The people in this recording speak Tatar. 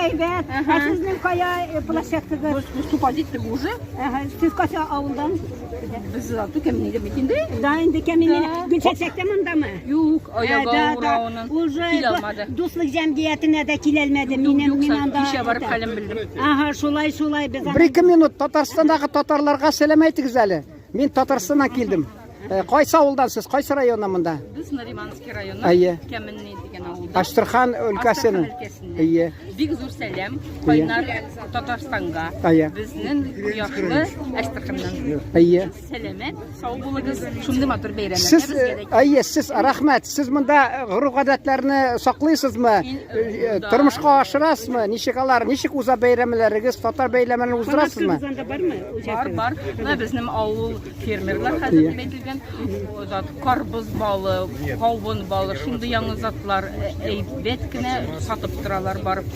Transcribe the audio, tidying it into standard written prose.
әйбәт. Ә сезнең кая э, площадкагыз? Без выступать иттек уже. Ага, Сез кайсы авылдан? Без заты кемнеге бит инде. Да, инде кәмине. Гөлчәчәк тә мондамы? Юк, аягы Ә, да, авыра да. аның. Уже Килә алмады. Дуслык җәмгыятенә дә киләлмәде. Минем мин анда. Кичә барып хәлен белдем. Ага, шулай, шулай без Бер ике минут Татарстандагы татарларга сәлам әйтегез әле. Мин Татарстаннан килдем. Э, Кайсы авылдан сез? Кайсы районнан монда? Без Нариманский районы, Әйе. Кәменни дигән авылда. Әстерхан өлкәсенең. Астрахань өлкәсеннән. Әйе. Бик зур сәлам кайнар Татарстанга. Әйе. Безнең кояшлы Әстерханнан. Әйе. Сәламәт, сау булыгыз. Шундый матур бәйрәмнәргә Сез, безгә дә әйе, сез, рәхмәт. Сез монда гореф-гадәтләрне саклыйсызмы? Мин, да. Тормышка ашырасызмы? Ничек алар, ничек уза бәйрәмнәрегез, татар бәйрәмнәрен уздырасызмы? Анда бармы? Бар, бар. Менә безнең авыл фермерлар хәзер дип әйтелгән. О, Зат карбыз балы, кавын балы, шундый яңа затлар әйбәт кенә сатып торалар барып.